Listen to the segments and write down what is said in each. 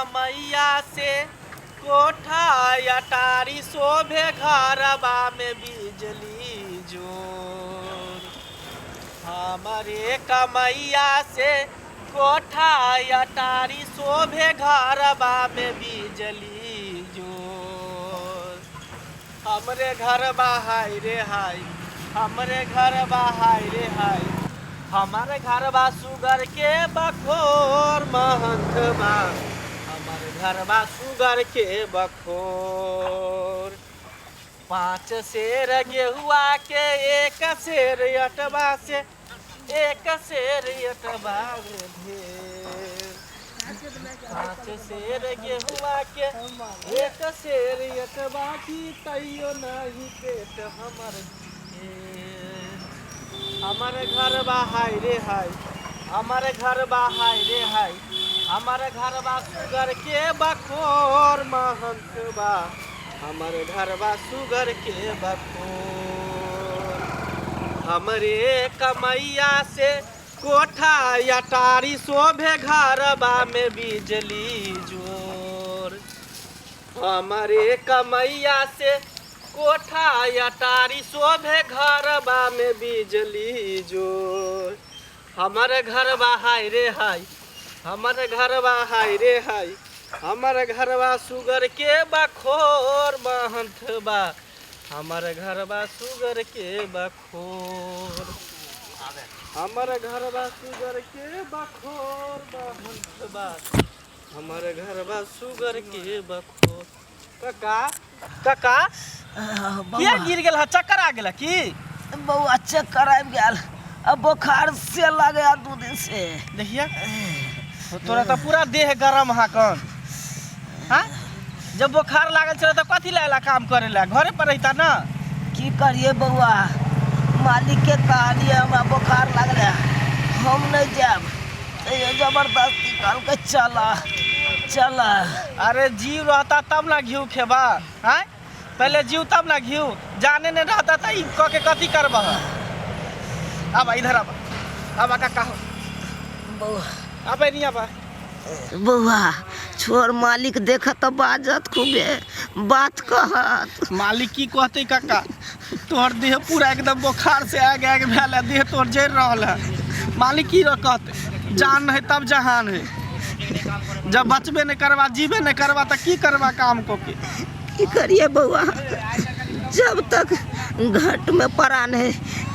कमैया से कोठा अटारी शोभे घरबा में बिजली जोर। हमरे कमैया से कोठा अटारी शोभे घरबा में बिजली जोर। हमरे घरबा हाय रे हाय, हमरे घरबा हाय रे हाय, हमारे घरबा सुगर के बखोर महंत बा, हमारे घरबा सुगर के बखोर। 5 सेर गेहुआ के 1 सेर अटबा से 1 सेर अटबा में ढेर। 5 सेर गेहुआ के 1 सेर अटबा की तैयो नहीं पेट हमर ढेर। हमर घरबा हाय रे हाय, हमर घरबा हाय रे हाय, हमर घरबा सुगर के बखोर महंत बा, हमर घरबा सुगर के बखोर। हमरे कमैया से कोठा अटारी शोभे घरबा में बिजली जोर। हमरे कमैया से कोठा अटारी शोभे घरबा में बिजली जोर। हमर घरबा हाय रे हाय, हमर घरबा हाय रे हाय, हमर घरबा सुगर के बखोर महंत बा, हमर घरबा सुगर के बखोर। हमर घरबा सुगर के बखोर महंत बा, हमर घरबा सुगर के बखोर। काका, काका, किया गिर गेल ह? चक्कर आ गेल की? बौआ चक्कर आबि गेल, अब बोखार से लागे 2 दिन से। देखिए तोरा तो पूरा देह गरम हा कन। हाँ, जब बोखार लागल छल तो कथी ला काम करे ला, घरे पर रहता ना। की करिए बौआ, मालिक के कहलिए हमरा बोखार लागल है, हम नहीं जाब, तैयो जबरदस्ती कहल के चला चला। अरे जीव रहता तब ना घी खेबा, हाँ पहले जीव तब ना घी, जाने नहीं रहता तो ई क के कथी करबह। अब इधर अब, अब काका हो। बौआ। अब नहीं अब। बौआ छोड़, मालिक देखत तो बाजत खूबे बात कहत। मालिक की कहते काका, तोहर देह पूरा एकदम बोखार से आग आग भेल है, देह तोहर जरि रहल है। मालिक की कहते, जान है तब जहान है, जब बचबे नहीं करबा जीबे नहीं करबा तो की करबा काम को के? की करिए बौआ, जब तक घट में परान है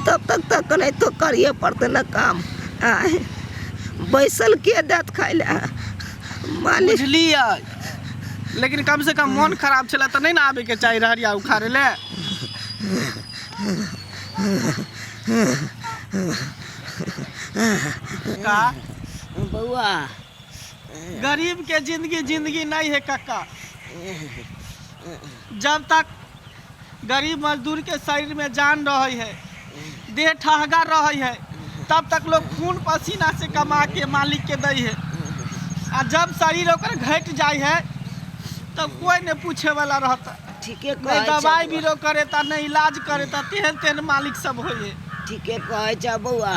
तब तक तक नहीं तो करिए पड़ते ना काम। आए बैसल के दाँत खाइ ला मालिक। बुझलियै, लेकिन कम से कम मन खराब छलै तऽ नहि ने आबे के चाही रहरिया उखाड़े ले। का बौआ, गरीब के जिंदगी जिंदगी नहीं है कक्का। जब तक गरीब मजदूर के शरीर में जान रहे है, देह ठहगा रहे है, तब तक लोग खून पसीना से कमा के मालिक के दै है, आ जब शरीर ओकर घट जाए है तब कोई नहीं पूछे वाला रहता। ठीके नहीं कहै छौ दवाई बौआ। बीरो करे ता, नहीं इलाज करे ता, तेहन तेहन मालिक सब होय है। ठीके कहै छौ बौआ।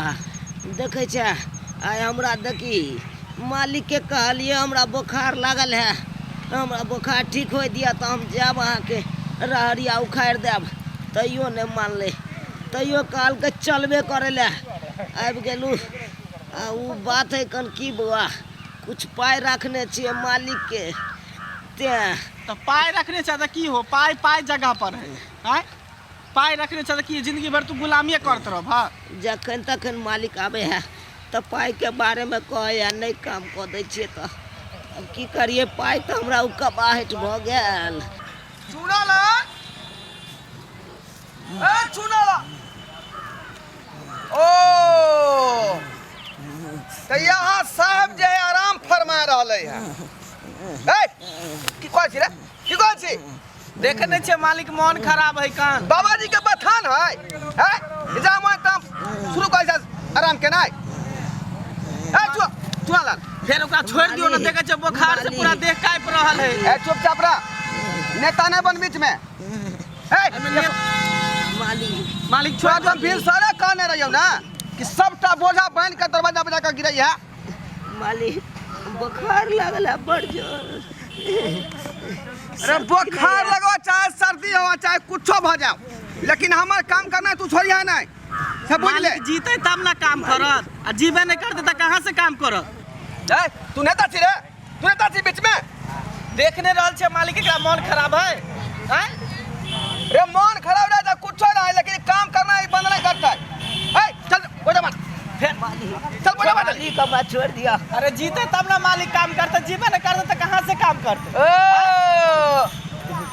देखै छै आइ हमरा देखी मालिक के कहलिए हमरा बोखार लागल है, हमरा बोखार ठीक हो दिया तो हम जायब अहाँके रहरिया उखाड़ि देब, तैयो नहीं मानलै, तैयो कहलकै चलबे करै लए आबि गेलहुँ। आ उ बात है कन की बौआ, कुछ पाइ रखने छियै मालिक के, तें तो पाइ रखने छै तऽ की हो, पाइ पाइ जगह पर है, आँय पाइ रखने छै तऽ की जिंदगी भर तू गुलामिये करत रहबह? जखन तखन मालिक आबै है तऽ पाइके बारेमे कहै है, नहि काम कऽ दै छियै तऽ अब की करियै, पाइ तऽ हमरा ओ कबाहट भऽ गेल। चूनालाल, ए चूनालाल, ओ तऽ यहाँ साहब जे है आराम फरमा रहलै है। ए की कहै छी रे, की कहै छी? देखे नहीं छे मालिक मन खराब है कान। बाबाजी के बथान है, है जा मोय काम शुरू कर जा आराम के नहीं। ए चुआ लाल, फिर ओकरा छोड़ दियो ना, देखे छे बुखार से पूरा देह कांप रहल है। ए चुपचाप रह, नेता नहीं बन बीच में। ए मालिक, मालिक छोड़ छोड़ फिर सारे कहने रहियो ना कि सबटा बोझा बांध के दरवाजा पर जाकर गिरई है। मालिक बोखार लागल है बड़ जोर। अरे बोखार लगो चाहे सर्दी हो चाहे कुछो भ जाओ, लेकिन हमर काम करना तू छोड़िया नहीं, सब बुझ ले। मालिक जीते तब ना काम करत, आ जीबे नहीं करते त कहाँ से काम करत? ए, तू नेता छी रे, तू नेता छी बीच में। देख नहीं रहल छे मालिक एकरा मन खराब है, हैं? रे मन खराब रहे तो कुछो नहीं, लेकिन काम करना ही बंद नहीं करता है। ए, चल बोझा मार, फिर चल बोझा मार। मालिक हमरा छोड़ दिया। अरे जीते तब ना मालिक काम करते, जीबे नहीं करते तो कहाँ से काम करते? ओ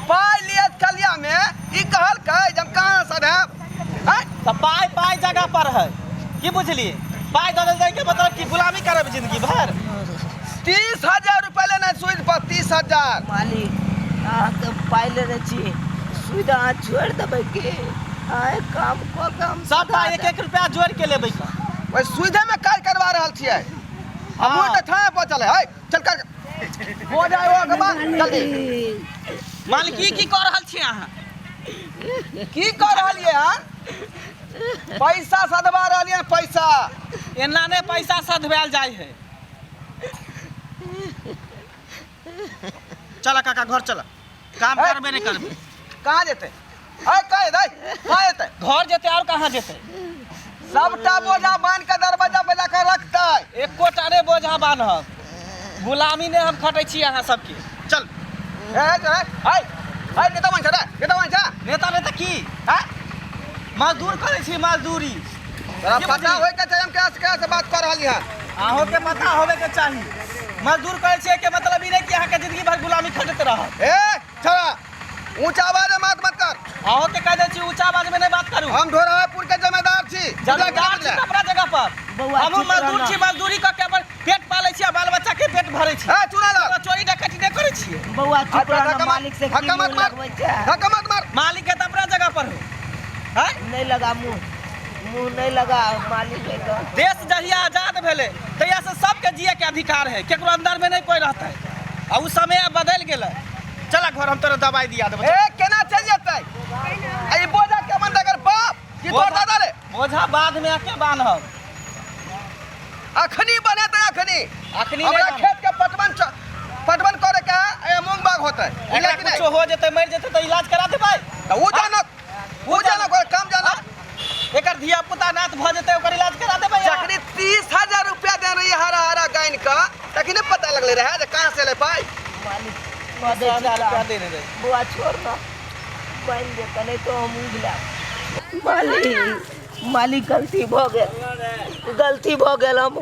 पाई लिया कलिया में ई कहल कै जब कहाँ से है? हैं? तो पाई पाई जगह पर है की बुझलिए? पाई दऽ देल के मतलब कि गुलामी करब जिंदगी भर? 30,000 रुपया लेना सूद पर, 30,000। मालिक अहाँके पाइ लेने छी, सूद अहाँ छोड़ि देबै की? अहाँ काम कऽ के हम सब पाइ एक एक रुपया जोड़ि के लेबै। ओहि सुदे में काज करवा रहल छियै। हमहूँ तऽ ठाए बचल है। चल कर हो जाए हो के बाद जल्दी। मालिक ई की कऽ रहल छी अहाँ? की कऽ रहलियै हन? पैसा सधवा रहलियै पैसा। एना नहि पैसा सधवायल जाइ है। चल काका घर चल, काम करबे नहीं करबे। कहाँ जेतै? ऐ कहाँ जेतै? कहाँ जेतै? घर जेतै और कहाँ जेतै? सबटा बोझा बान्हि के दरवाजा पर जाके रखतै। एकोटा नहि बोझा बान्हब, गुलामी नहि हम खटै छी अहाँ सबके। चल। ए ए ए नेता बन छ रे, नेता बन छ। नेता नेता की? हैं? मजदूर करै छी मजदूरी। तोरा पता होय के चाही हम केकरा से केकरा से बात कऽ रहली हन। अहों के पता होबे के चाही। मजदूर करै छियै के मतलब ई नहि कि अहाँके जिंदगी भर गुलामी खटैत रहब। ए छोड़ा, ऊंचा आवाज में बात मत कर। अहों के कह दै छी ऊंचा आवाज में नहीं बात करू। हम ढोरापुर के जमेदार छी। जमींदार छी अपना जगह पर। बौआ, हमहूँ चुप मजदूर रहना। छी, मजदूरी कऽ के अपन पेट पालै छी आ बाल बच्चा के पेट भरै छी। ए चुना लग। चोरी डकैती नहि करै छियै। बौआ चुप रहना, मालिक से की धक्का मत मुँह मार, लगबै छै? धक्का मत मार। मालिक के तऽ अपना जगह पर हो। हैं? नहीं लगा मुँह, मुँह नहीं लगा मालिक के। देश जहिया आजाद भेलै तहिया से सबके जिए के अधिकार है, केकरो अंदर में नहीं कोई रहता है। आ उ समय आब बदलि गेलै। चल घर हम तोरा दवाई दिया देबो। ए केना चलि जेतै? आ ई बोझा के मन दगर बाप की तोर दादा रे? बोझा बाद में आके बान्हब। अखनी बनेतै, अखनी। अखनी हमरा नहि। खेत के पटवन पटवन करे के है, ए मूंग बाग होतै। एकरा बुझलै कि नहि? कुछो हो जेतै, मरि जेतै तऽ इलाज करा देबै। तऽ उ जानत, उ जानत, ओकर काम जानत। एकर धिया पुता नाथ भऽ जेतै, ओकर इलाज करा देबै। जखनी 30,000 रुपया देने रहियै हरा हरा गानि के, तखनी नहि पता लगलै रहै जे कहाँ से एलै पाइ। मालिक कऽ दै छी 30,000 रुपया काम। देने रहै। बौआ छोड़ ना, बान्हि देतै नहीं तो हम उगि लेब। मालिक मालिक गलती भऽ गेल, गलती भऽ गेल। हम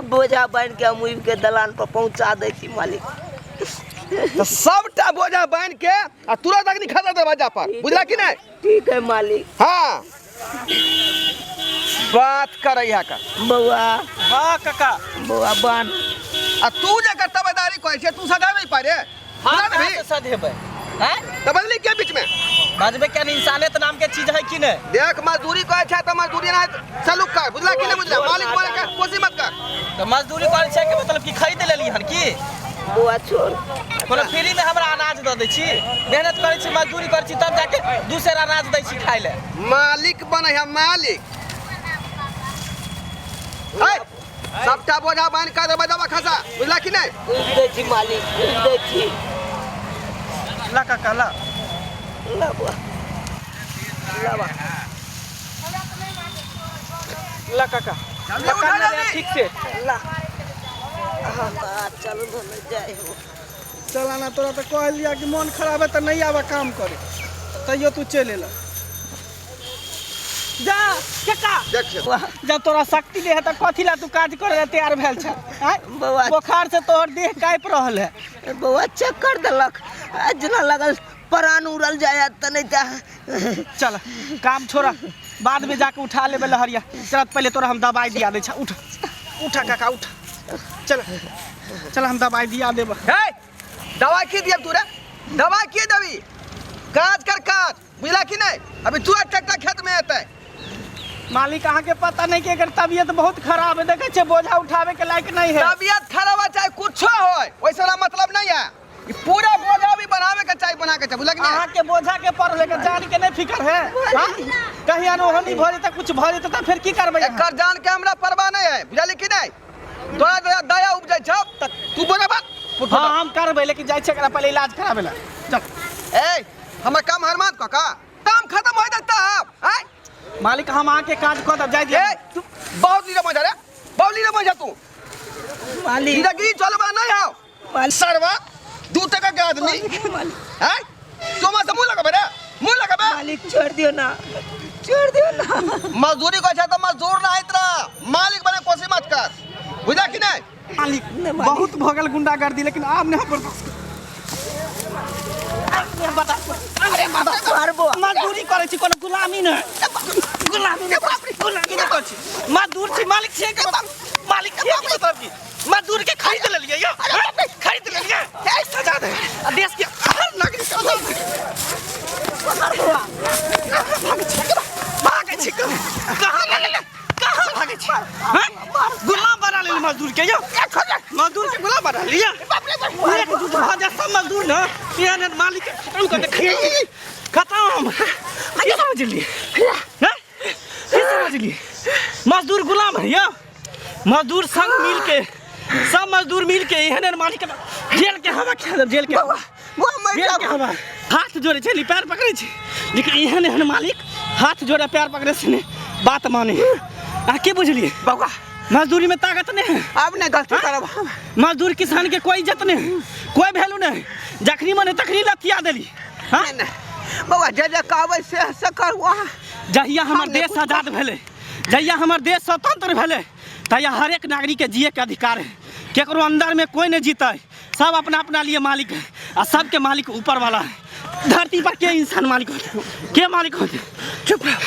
बोझा बान्हि के हम उबि के दलान पर पहुँचा दै छी मालिक। तऽ सबटा बोझा बान्हि के आ तुरंत अग्नि खसा दरवाजा पर, बुझला कि नहि? ठीक है मालिक। हाँ बात करै है का बौआ। हाँ काका। बौआ बान्ह। आ तू जकर तबेदारी कहै छै तू सधा नहीं पारे। हम सधा कहाँ नहीं। से सधेबै? हैं? तऽ बदली के बीच में? बजबै क्या? इंसानियत नाम के चीज है कि नहीं? देख मजदूरी कहै छै तऽ मजदूरी नहीं सलूक कर, बुझला कि नहीं बुझला? मालिक बोले के कोशिश मत कर। तऽ मजदूरी करै छै के मतलब कि खरीद लेली हन की? बौआ छोड़। कोनो फ्री में हमरा अनाज दऽ दै छी? मेहनत करै छी, मजदूरी करै छी, तब जाके दूसर अनाज दै छी खाइ लए। मालिक बनै है मालिक। है, सबटा बोझा बान्हि कऽ दरवाजा पर खसा, बुझला कि नहि? उगि दै छी मालिक, उगि दै छी। ला काका ला। ला बौआ, ला बा। ला काका। जल्दी उठा, पकड़ ले जल्दी। ठीक से। ला। हाँ, चलू ने जाइ हो। चल आना, तोरा तऽ कहलिया कि मन खराब है तऽ नहीं आबऽ काम करे, तैयो तू चलि एलऽ। जा काका। देख जब तोरा शक्ति नहीं है तऽ कथी ला तू काज करे ला तैयार भेल छ? आँय? बौआ। बोखार से तोहर देह काँपि रहल है। बौआ चक्कर देलक, आ जेना लगल प्राण उड़ल जाय तऽ नहीं तऽ। चल काम छोड़ा, बाद में जाके उठा लेबै लहरिया। चल पहले तोरा हम दवाई दिया दै छ। उठ उठा काका उठ, चल चल हम दवाई दिया देब। हे दवाई की दिया तू रे? दवाई की देबी? काज कर काज, बुझला कि नहीं? अभी तू ट्रैक्टर खेत में एतै। मालिक अहाँ के पता नहीं कि एकर तबियत बहुत खराब है, देखे छे बोझा उठावे के लायक नहीं है। तबियत खराब है चाहे कुछो होय, वैसा मतलब नहीं है। ई पूरा बोझा भी बनावे के चाही, बना के चाही, बुझला कि नहीं? अहाँ के बोझा के पर लेकर जान के नहीं फिकर है? हाँ? कहीं अनहोनी भ जेतै, कुछ भ जेतै तऽ फेर की करबै अहाँ? एकर जान के हमरा परवाह नहीं है, बुझली कि नहीं? तोरा दया दया उपजै छौ तऽ तू बराबर हाँ हम करबै, लेकिन जाइ छियै एकरा पहिले इलाज कराबै लए। चल। ए, हमर काम हरमात कऽ का काम खत्म हो जेतै तब आय। मालिक, हम अहाँके काज कऽ देब, जाइ दिअ। ए, तू बहुत लीडर बन जा रे, बहुत लीडर बन जा तू। मालिक। लीडरगिरी चले वाला नहीं हो। मालिक। सरवा 2 टका के आदमी। मालिक। आय, तू हमरा से मुंह लगबे रे, मुंह लगबे। मालिक, छोड़ दियो ना, छोड़ दियो ना। मजदूरी को अच्छा तो मजदूर ना इतना मालिक बने कोशिश मत कर, बुझा कि नहीं? मालिक, नहीं, मालिक। बहुत भऽ गेल गुंडागर्दी, लेकिन आब नहि हम बर्दाश्त करब। आब नहि बर्दाश्त करब। अरे बाबा, मारबो। मजदूरी करै छी, कोनो गुलामी नहि, गुलामी नहि, गुलामी नहि करै छी, मजदूर छी। मालिक छियै के मालिक छियै के मतलब की मजदूर के खरीद लेलियै यौ, खरीद लेलियै। ए, सजा दे आ देश के हर नागरिक के सजा दे। भागै छी, कहाँ भागै, कहाँ भागै छी? हैं? गुलाम बना लेली मजदूर के यौ, मजदूर के गुलाम बना लिया। एक जुट भऽ जाय सब मजदूर ने, एहन एहन मालिक के खत्म कर दे, खत्म। की समझलियै हैं? की समझलियै? मजदूर गुलाम है यौ। मजदूर संग मिल के, सब मजदूर मिल के एहन एहन मालिक के जेल के हवा खा देब, जेल के हवा, जेल के हवा। हाथ जोड़े छै, पैर पकड़े छै, लेकिन एहन एहन मालिक हाथ जोड़े पैर पकड़े से नहीं बात माने। आ के बुझलिए बउआ? मजदूरी में ताकत नहीं है। अब नहीं गलती करब। मजदूर किसान के कोई इज्जत नहीं है, कोई वैल्यू नहीं। जखनी मन तखनी लथिया देली। हाँ? नहीं, नहीं। बउआ, जे जे कहबै से से करू अहाँ। जहिया हमर हम नहीं देश कुछ आजाद भेलै, जहिया हमर देश स्वतंत्र भेलै, तहिया हरेक नागरिक के जिए के अधिकार है। केकरो अंदर में कोई नहीं जीतै, सब अपना अपना लिए मालिक है आ सबके मालिक ऊपर वाला है। धरती पर के इंसान मालिक होते, के मालिक होते? चुप रहो।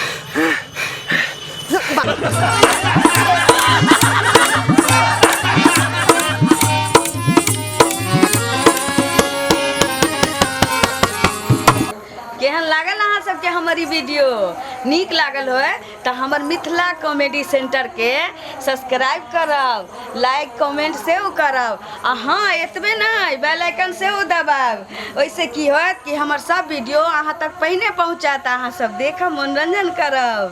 केहन लागल अहाँ सबके हमर ई वीडियो? नीक लागल होय तऽ हमर मिथिला कॉमेडी सेंटरके सब्सक्राइब करब, लाइक कमेंट सेहो करब आ हँ एतबे नहि, बेल आइकन सेहो दबायब। ओहिसँ की होयत कि हमर सब वीडियो अहाँ तक पहिने पहुँचत, अहाँ सब देखब, मनोरंजन करब।